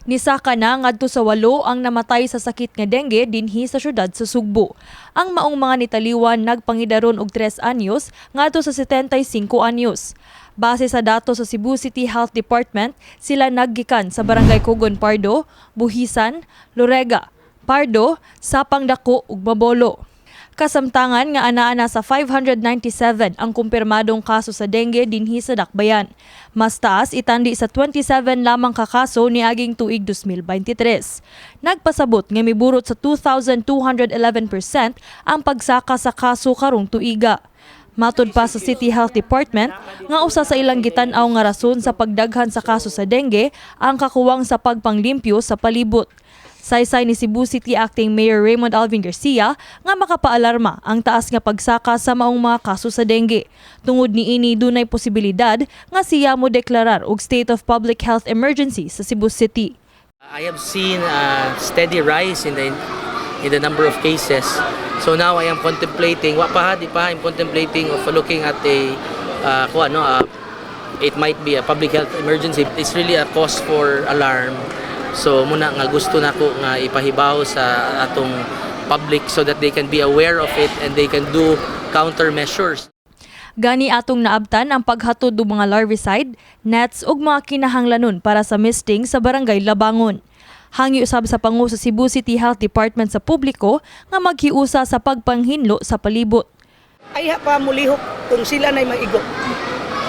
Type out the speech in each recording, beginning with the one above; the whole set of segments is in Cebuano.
Nisaka na ngadto sa 8 ang namatay sa sakit nga dengue dinhi sa syudad sa Sugbo. Ang maong mga nitaliwan nagpangidaron og 3 anyos ngadto sa 75 anyos. Base sa dato sa Cebu City Health Department, sila naggikan sa Barangay Cogon Pardo, Buhisan, Lorega, Pardo, Sapang Dako ug Mabolo. Kasamtangan nga anaa na sa 597 ang kumpirmadong kaso sa dengue dinhi sa Dakbayan. Mas taas itandi sa 27 lamang ka kaso niaging tuig 2023. Nagpasabot nga miburot sa 2,211% ang pagsaka sa kaso karong tuiga. Matud pa sa City Health Department nga usa sa ilang gitan-aw nga rason sa pagdaghan sa kaso sa dengue ang kakuwang sa pagpanglimpyo sa palibot. Saysay ni Cebu City Acting Mayor Raymond Alvin Garcia nga makapaalarma ang taas nga pagsaka sa maong mga kaso sa dengue. Tungod niini, dunay posibilidad nga siya mo deklarar og state of public health emergency sa Cebu City. I have seen a steady rise in the number of cases. So now I am contemplating, wa pa ha, di pa, I'm contemplating of looking at a kung ano, it might be a public health emergency. It's really a cause for alarm. So mao na nga gusto nako nga ipahibaw sa atong public so that they can be aware of it and they can do countermeasures. Gani atong naabtan ang paghatod og mga larvicide, nets ug mga kinahanglanon para sa misting sa Barangay Labangon. Hangyo usab sa pangu sa Cebu City Health Department sa publiko nga maghiusa sa pagpanghinlo sa palibot. Ayha pa mulihok kung sila na'y maigo.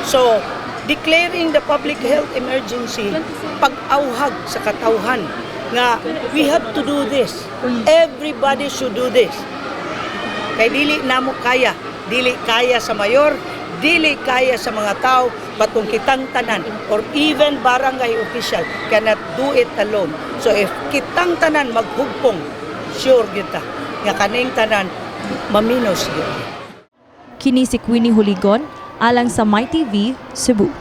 So, declaring the public health emergency, pag-awhag sa katawhan nga we have to do this. Everybody should do this. Kay dili namo kaya, dili kaya sa mayor, dili kaya sa mga tao, but kung kitang tanan or even barangay official cannot do it alone. So if kitang tanan maghugpong, sure kita nga kaning tanan maminos gyud. Kini si Queenie Huligon, alang sa MyTV, Cebu.